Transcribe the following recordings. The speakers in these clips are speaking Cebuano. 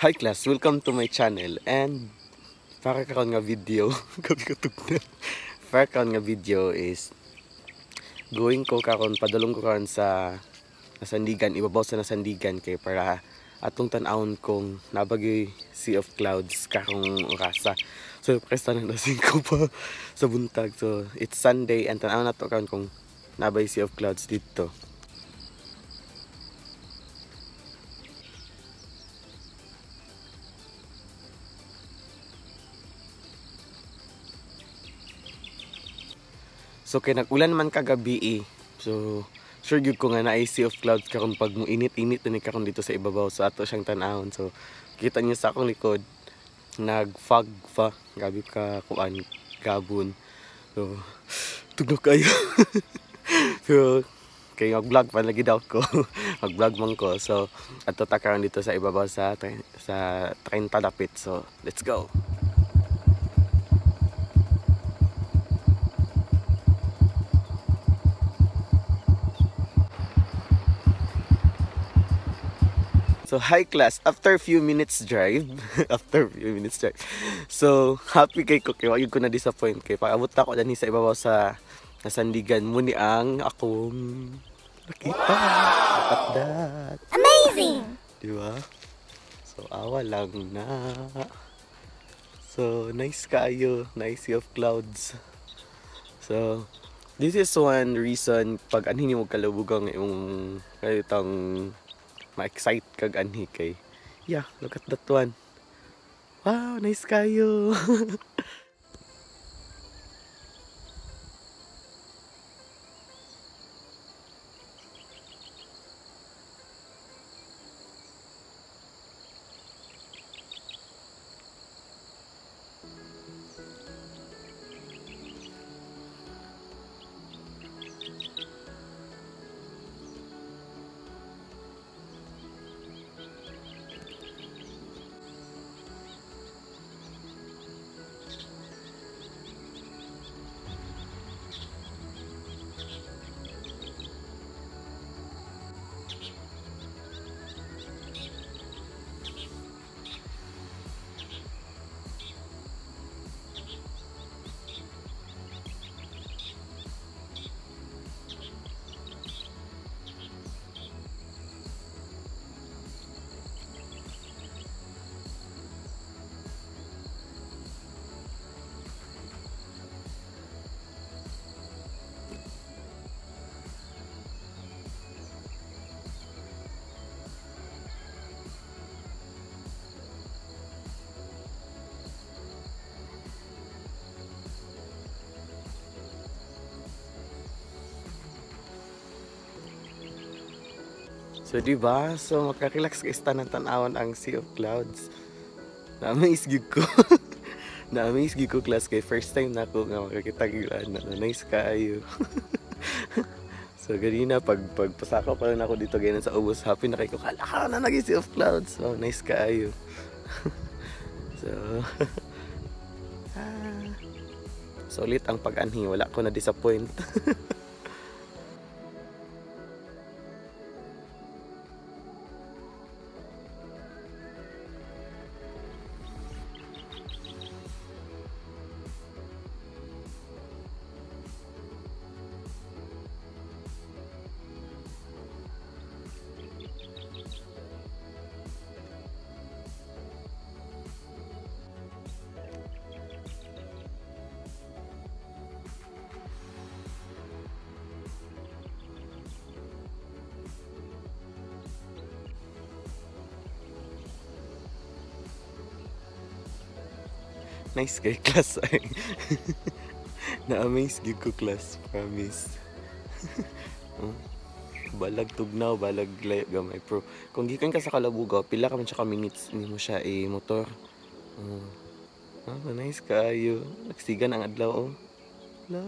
Hi class, welcome to my channel. And para karon nga video, gabi ko tugna. Para karon nga video is going ko karon, padulong ko karon sa Nasandigan, ibabaw sa Nasandigan kay para atong tan-awon kung nabagay Sea of Clouds karong orasa. So presta na lasing ko pa sa buntag. So it's Sunday and tan-awon nato karon kung nabay Sea of Clouds dito. So kay nag-ulan man kagabi eh. So sure gyud ko nga naay Sea of Clouds karon pag mo init-init na ni karon dito sa ibabaw. So ato siyang tan-awon. So kita niyo sa akong likod nag-fog pa, gabi ka kuan gabon. So tugno kayo. So kay mag-vlog pa lagi daw ko. Mag-vlog man ko. So ato ta karon dito sa ibabaw sa 30 dapit. So let's go. So hi class, after few minutes drive, so happy kay ko kay wa gyud ko na disappoint kay paabot ta ko dinhi sa ibabaw sa Nasandigan mo ni ang akong nakita. Wow! Look at that. Amazing. Di ba? So awa lang na. So nice kaayo, nice Sea of Clouds. So this is one reason pag anhi nimo kalabugang imong kaytang ma-excite kag anhi kay yeah, look at that one. Wow, nice kayo. So diba? So makarelax ka ista ng tan-awon ang Sea of Clouds. Na-amaze gyud ko. Na-amaze gyud ko class kay first time na ako nga makakita gyud ana. Nice kaayo. So ganina pagpasakaw pa lang ako dito ganyan sa ubos, happy na kay ko. Kala ka na nag Sea of Clouds. So nice kaayo. So solid ang pag-anhi, wala ko na disappoint. Nice kay class ay. Na-amaze gyud ko class, promise. Balag tugnaw, balag layo gamay pero kung gikan ka sa Kalabugaw, pila ka man siya ka minutes nimo siya i-motor. Nice kaayo. Nagsigan ang adlaw oh. La.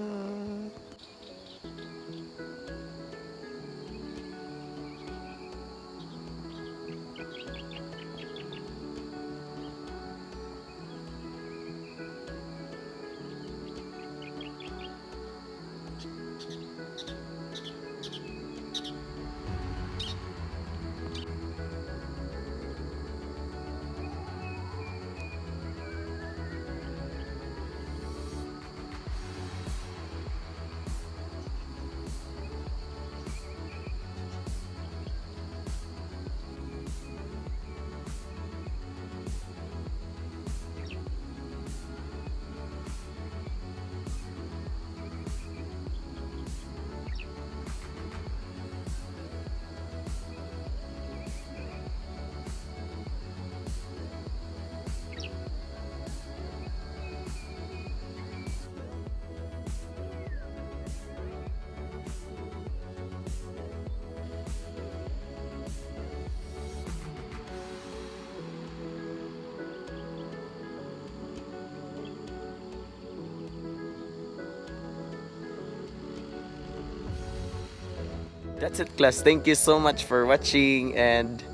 That's it, class. Thank you so much for watching and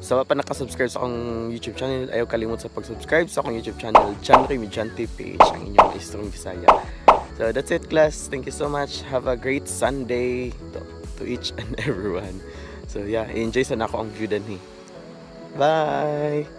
sa wa pa nakasubscribe sa akong YouTube channel, ayaw kalimot sa pag-subscribe sa akong YouTube channel, Chanry Mijante PH, ang inyong maestrong Bisaya. So that's it, class. Thank you so much. Have a great Sunday to each and everyone. So yeah, enjoy sa nako ang view dinhi. Bye!